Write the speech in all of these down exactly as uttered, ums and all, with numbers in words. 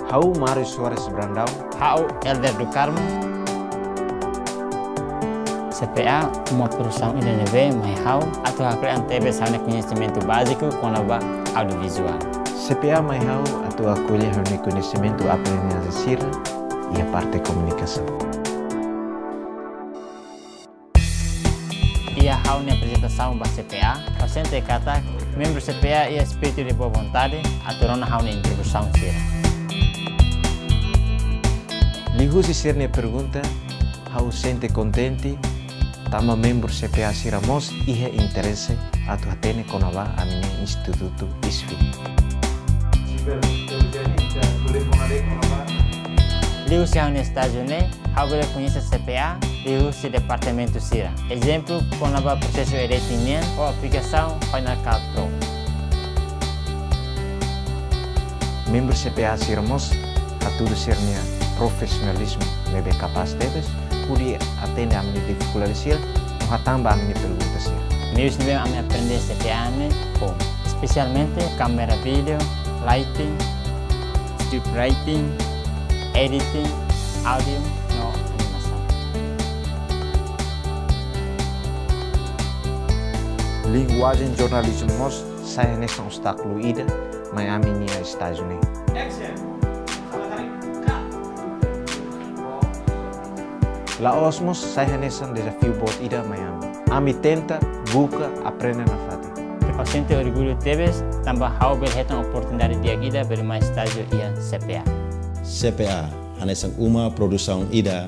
Ha'u Mário Soares Brandão. Ha'u Elder do Carmo. C P A uma profisaun ida ne'ebé mai ha'u atu hakle'an tebes ha'u-nia koñesimentu báziku kona-ba audiovizuál. C P A mai ha'u atu akolle ha'u-nia koñesimentu aprendizajen sira iha parte komunikasaun. Iha ha'u-nia aprezentasaun ba C P A, ha'u sente katak membru C P A iha espíritu de boa vontade atu rona ha'u-nia introdusaun sira. Liuhusi sira-nia pergunta, ha'u sente kontente, tanba membru C P A sira mós iha interese atu hatene kona-ba ami-nia institutu ISFIT. Liuhusi ha'u-nia estájiu ne'e, ha'u bele koñese C P A liuhusi departamentu sira. Ezemplu, kona-ba prosesu editing nian ou aplikasaun Final Cut Pro. Membru C P A sira mós hatudu sira-nia profisionalizmu ne'ebé kapás tebes, hodi atende ami-nia difikuldade sira, no hatán ba ami-nia pergunta sira. Meius ne'ebé ami aprende C P A ne'e, bom, espesialmente kámera vídeo, lighting, script writing, editing, áudio no animasaun. Linguajen jornalizmu mós sai hanesan obstákulu ida mai ami-nia estájiu ne'e. La'ós mós sai hanesan dezafiu boot ida mai ami. Ami tenta, buka, aprende nafatin. Ha'u sente orgullu tebes, tanba ha'u bele hetan oportunidade di'ak ida bele mai estájiu iha C P A. C P A hanesan uma profisaun ida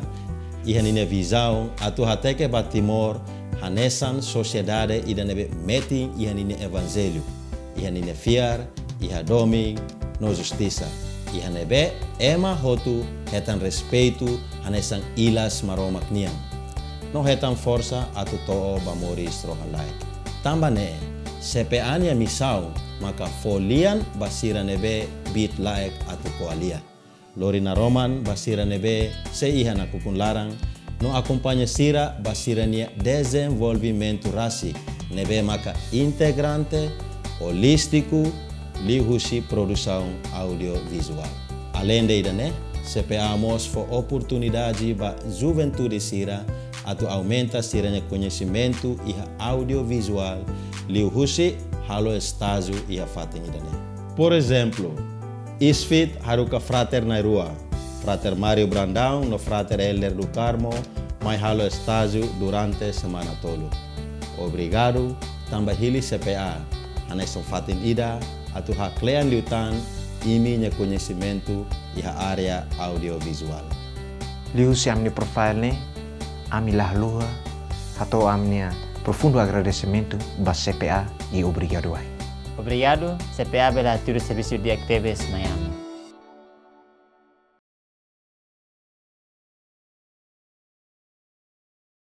iha ninia vizaun atu hateke ba Timor hanesan sosiedade ida ne'ebé metin iha ninia evanjellu, iha ninia fiar, iha domin no justisa, iha ne'ebé ema hotu hetan respeitu hanesan ilas Maromak nian, no hetan forsa atu to'o ba moris rohan-laek. Tanba ne'e, C P A nia misaun maka fó lian ba sira ne'ebé biit-laek atu ko'alia, lori naroman ba sira ne'ebé sei iha nakukun laran, no akompaña sira ba sira-nia dezenvolvimentu rasik ne'ebé maka integrante, holístiku, liuhusi produsaun audiovizuál. Aleinde ida-ne'e, C P A mós fó oportunidade ba juventude sira atu aumenta sira-nia koñesimentu iha audiovizuál, liuhusi halo estájiu iha fatin ida-ne'e. Por ezemplu, ISFIT haruka frater na'in-rua, Frater Mário Brandão no Frater Elder do Carmo, mai halo estájiu durante semana tolu. Obrigadu, tanba hili C P A, hanesan fatin ida atu hakle'an liután imi-nia koñesimentu iha área audiovizuál. Liuhusi ami-nia profile ne'e, ami la haluha hato'o ami-nia profundu agradesimentu ba C P A i obrigadu wa'in. Obrigadu, C P A bele hatudu servisu di'ak tebes mai ami.